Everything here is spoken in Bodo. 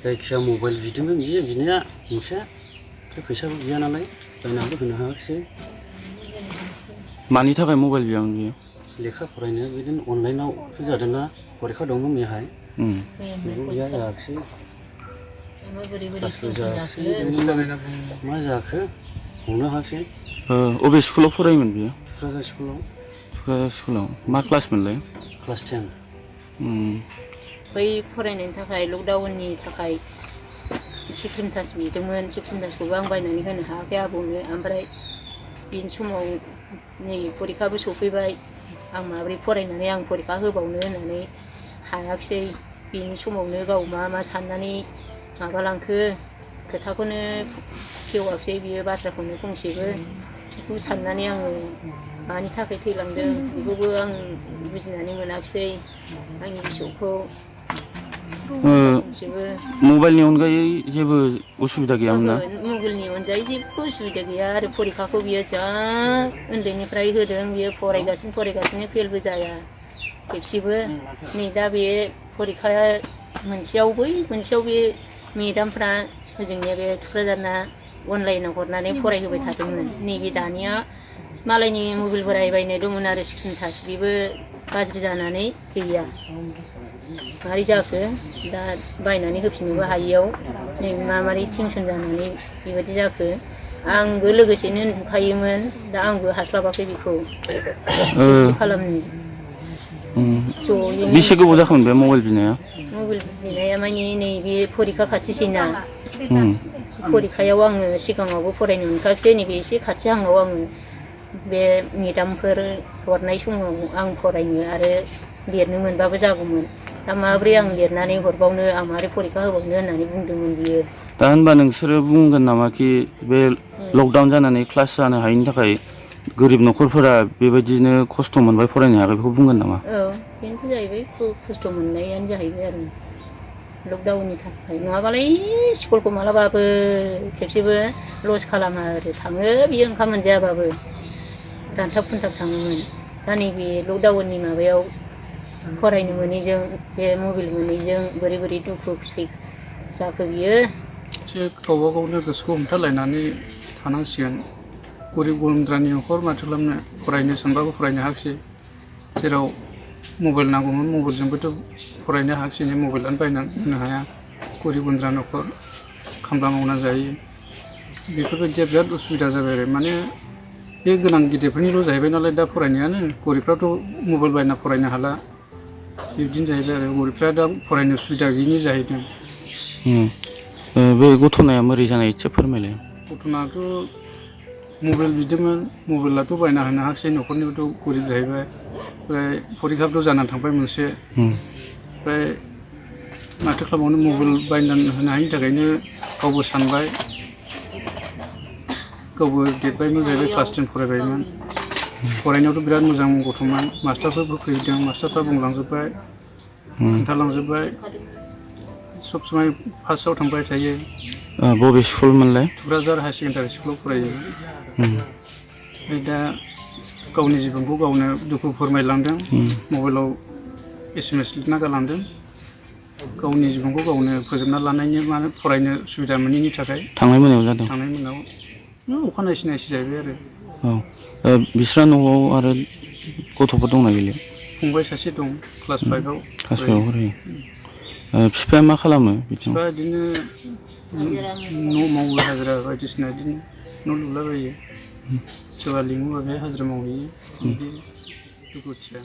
जायखिया मबाइल बिदोंमोन बिनाया मोनसे फैसाबो गैया नालाय बायनाबो होनो हायाखिसै मानि थाखाय मबाइल बियामोन बियो लेखा फरायनो बिदिनो अनलाइनावसो जादोंना फरिखा दंमोन बेहाय बेबो गैया जायाखिसै क्लासबो जायाखिसै मा जाखो हमनो हायाखिसै अबे स्कुलाव फरायोमोन बियो क'क्राझार स्कुलाव मा क्लास मोनलाय क्लास 10 बै फरायनायनि थाखाय लकडाउननि थाखाय सिक्रिम टाच बिदोंमोन सिक्रिम टाचखौबो आं बायनानै होनो हायाखै आबौनो ओमफ्राय बिनि समाव नै फरिखाबो सफैबाय आं माब्रै फरायनानै आं फरिखा होबावनो होननानै हायाखिसै बिनि समावनो गाव मा साननानै माबालांखो खोथाखौनो खेवाखिसै बियो बाथ्राखौनो फंसेबो बेखौ साननानै आङो मानि थाखाय थैलांदों बेखौबो आं बुजिनानै मोनाखिसै आंनि फिसौखौ मबाइलनि अनगायै जेबो उसुबिदा गैयामोन ना मबाइलनि अनगायै जेबो उसुबिदा गैया आरो फरिखाखौ बियो जा उन्दैनिफ्राय होदों बियो फरायगासिनो फेलबो जाया खेबसेबो नै दा बे फरिखाया मोनसेयाव बे मेदामफ्रा जोंनिया बे थुक्राझारना अनलाइनाव हरनानै फरायहोबाय थादोंमोन नैबे दानिया मालायनि मबाइल बायनाय दंमोन आरो स्क्रिन टाच बेबो गाज्रि जानानै गैया मारै जाखो दा बायनानै होफिननोबो हायियाव नै मारै टेनसन जानानै बेबायदि जाखो आंबो लोगोसेनो नुखायोमोन दा आंबो हास्लाबाखै बेखौ खालामनो बेसे गोबाव जाखोमोन बे मबाइल बिनाया माने नैबे फरिखा खाथिसैना फरिखायाव आङो सिगाङावबो फरायनो मोनखायाखिसै नैबे एसे खाथिहाङाव आङो बे मेदामफोर हरनाय समाव आं फरायनो आरो लिरनो मोनबाबो जागौमोन दा माब्रै आं लिरनानै हरबावनो आं मारै फरिखा होबावनो होननानै बुंदोंमोन बियो दा होनबा नोंसोरो बुंगोन नामा कि बे लकडाउन जानानै क्लास जानो हायिनि थाखाय गोरिब न'खरफोरा बेबायदिनो खस्थ' मोनबाय फरायनो हायाखै बेखौ बुंगोन नामा औ बेनोथ' जाहैबाय खस्थ' मोननायानो जाहैबाय आरो लकडाउननि थाखाय नङाबालाय स्कुलखौ मालाबाबो खेबसेबो लस खालामा आरो थाङो बियो ओंखाम मोनजायाबाबो रानथाब खुनथाब थाङोमोन दा नैबे लकडाउननि माबायाव फरायनो मोनैजों बे मबाइल मोनैजों बोरै दुखु खुसि जाखो बियो एसे गावबा गावनो गोसोखौ हमथालायनानै थानांसिगोन गरिब गुन्द्रानि न'खर माथो खालामनो फरायनो सानबाबो फरायनो हायाखिसै जेराव मबाइल नांगौमोन मबाइलजोंबोथ' फरायनो हायाखिसै मबाइलानो बायनानै होनो हाया गरिब गुन्द्रा न'खर खामला मावना जायो बेफोरबायदिया बिराद उसुबिदा जाबाय आरो माने बे गोनां गिदिरफोरनिल' जाहैबाय नालाय दा फरायनायानो गरिबफ्राथ' मबाइल बायना फरायनो हाला बिदिनो जाहैबाय आरो गरिबफ्रा दा फरायनो सुबिदा गैयिनि जाहैदों बे घटनाया मोरै जानाय एसे फोरमायलाय घटनायाथ' मबाइल बिदोंमोन मबाइलाथ' बायना होनो हायाखिसै न'खरनिबोथ' गरिब जाहैबाय ओमफ्राय फरिखाबोथ' जानानै थांबाय मोनसे ओमफ्राय माथो खालामबावनो मबाइल बायनानै होनो हायिनि थाखायनो गावबो सानबाय गावबो देरबायमोन जाहैबाय क्लास 10 फरायबायमोन फरायनायावथ' बिराद मोजां गथ'मोन मास्टारफोरबो फैदों मास्टारफ्रा बुंलांजोब्बाय खोन्थालांजोब्बाय सब समाय फार्स्टआव थांबाय थायो बबे स्कुलमोनलाय थुक्राझार हायार सेकेन्डारि स्कुलाव फरायो ओमफ्राय दा गावनि जिबनखौ गावनो दुखु फोरमायलांदों मबाइलाव SMS लिरना गालांदों गावनि जिबनखौ गावनो फोजोबना लानायनि माने फरायनो सुबिदा मोनैनि थाखाय थांनाय मोनायाव जादों अखानायै सिनायसि जाहैबाय आरो बिस्रा न'आव आरो गथ'फोर दंना गैला फंबाय सासे दं क्लास 5आव फरायो बिफाया मा खालामो बिफा बिदिनो न' मावो हाजिरा बायदिसिना बिदिनो न' लुलाबायो सोरबा लिङोबा बे हाजिरा मावहैयो बिदि दुखुथिया